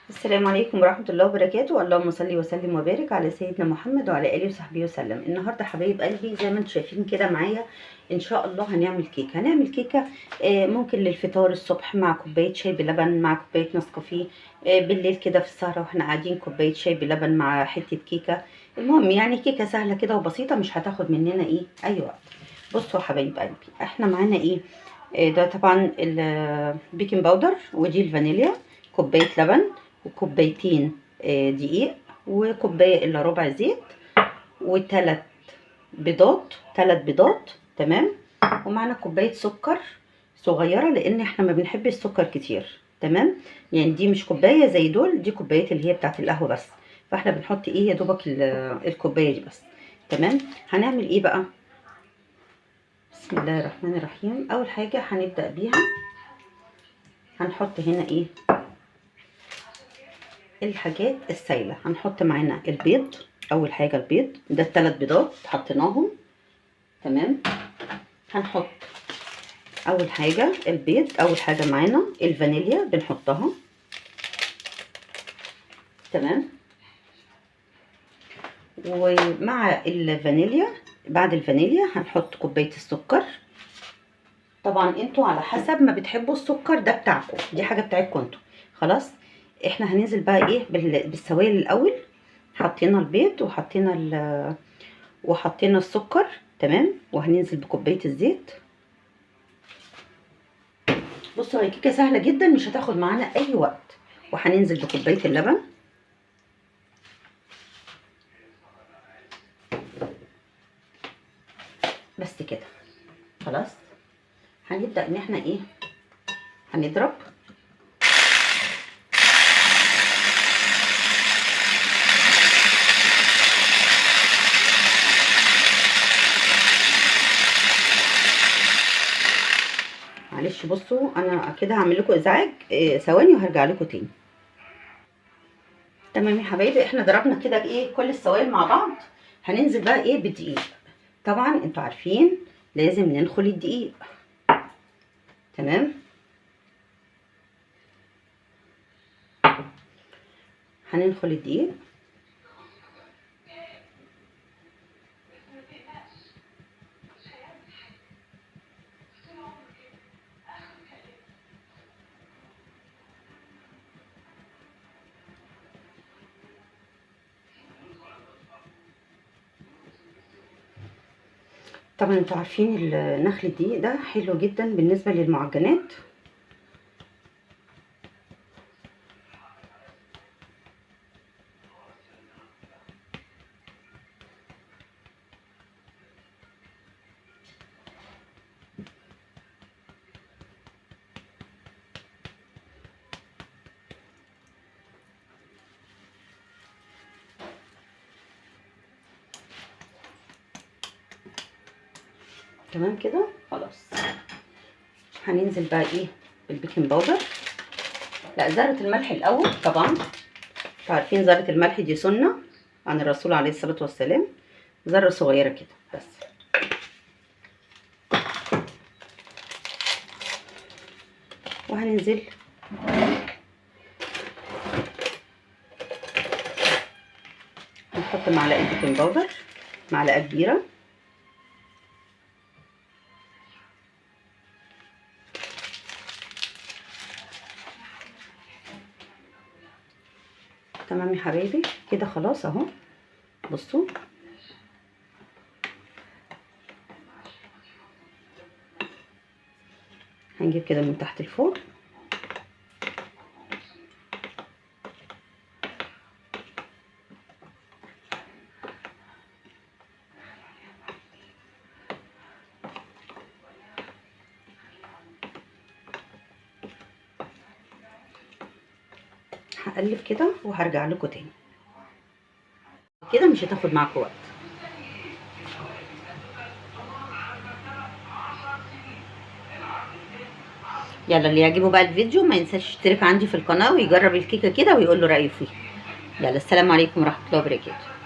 السلام عليكم ورحمة الله وبركاته. اللهم صل وسلم وبارك على سيدنا محمد وعلى آله وصحبه وسلم. النهارده حبايب قلبي زي ما انتم شايفين كده معايا ان شاء الله هنعمل كيكة. هنعمل كيكة ممكن للفطار الصبح مع كوباية شاي بلبن، مع كوباية نسكافيه، بالليل كده في السهرة واحنا قاعدين كوباية شاي بلبن مع حتة كيكة. المهم يعني كيكة سهلة كده وبسيطة، مش هتاخد مننا ايه اي وقت. بصوا حبايب قلبي احنا معانا ايه، ده طبعا ال baking powder، ودي الفانيليا، كوباية لبن، وكوبايتين دقيق، وكوبايه الا ربع زيت، وثلاث بيضات، 3 بيضات، تمام. ومعنا كوباية سكر صغيرة لان احنا ما بنحبش السكر كتير، تمام. يعني دي مش كوباية زي دول، دي كوباية اللي هي بتاعه القهوة بس، فاحنا بنحط ايه يا دوبك الكوباية دي بس، تمام. هنعمل ايه بقى؟ بسم الله الرحمن الرحيم. اول حاجة هنبدا بيها هنحط هنا ايه الحاجات السايله. هنحط معانا البيض، اول حاجة البيض ده ال3 بيضات حطيناهم، تمام. هنحط اول حاجة البيض، اول حاجة معانا الفانيليا بنحطها، تمام. ومع الفانيليا، بعد الفانيليا هنحط كوباية السكر. طبعا انتوا على حسب ما بتحبوا السكر ده بتاعكم، دي حاجة بتاعتكم انتوا، خلاص. احنا هننزل بقى ايه بالسوائل الاول. حطينا البيض وحطينا السكر، تمام. وهننزل بكوبايه الزيت. بصوا هي كيكة سهلة جدا، مش هتاخد معانا اي وقت. وهننزل بكوبايه اللبن، بس كده خلاص. هنبدا ان احنا ايه هنضرب. معلش بصوا انا كده هعمل لكم ازعاج ثواني وهرجع لكم تاني. تمام يا حبايبي، احنا ضربنا كده ايه كل السوائل مع بعض. هننزل بقى ايه بالدقيق. طبعا انتوا عارفين لازم ننخل الدقيق، تمام. هننخل الدقيق، طبعا انتوا عارفين النخل الدقيق ده حلو جدا بالنسبة للمعجنات. تمام كده خلاص. هننزل بقى ايه بال baking powder، لا ذره الملح الاول. طبعا انتوا عارفين ذره الملح دي سنة عن الرسول عليه الصلاة والسلام، ذره صغيرة كده بس. وهننزل هنحط معلقه baking powder، معلقه كبيرة. تمام يا حبايبي كده خلاص اهو. بصوا هنجيب كده من تحت لفوق، هقلب كده وهرجع لكم تاني. كده مش هتاخد معاكم وقت. يلا اللي يعجبه بقى الفيديو ما ينساش يشترك عندي في القناة ويجرب الكيكة كده ويقول له رأيه فيها. يلا السلام عليكم ورحمة الله وبركاته.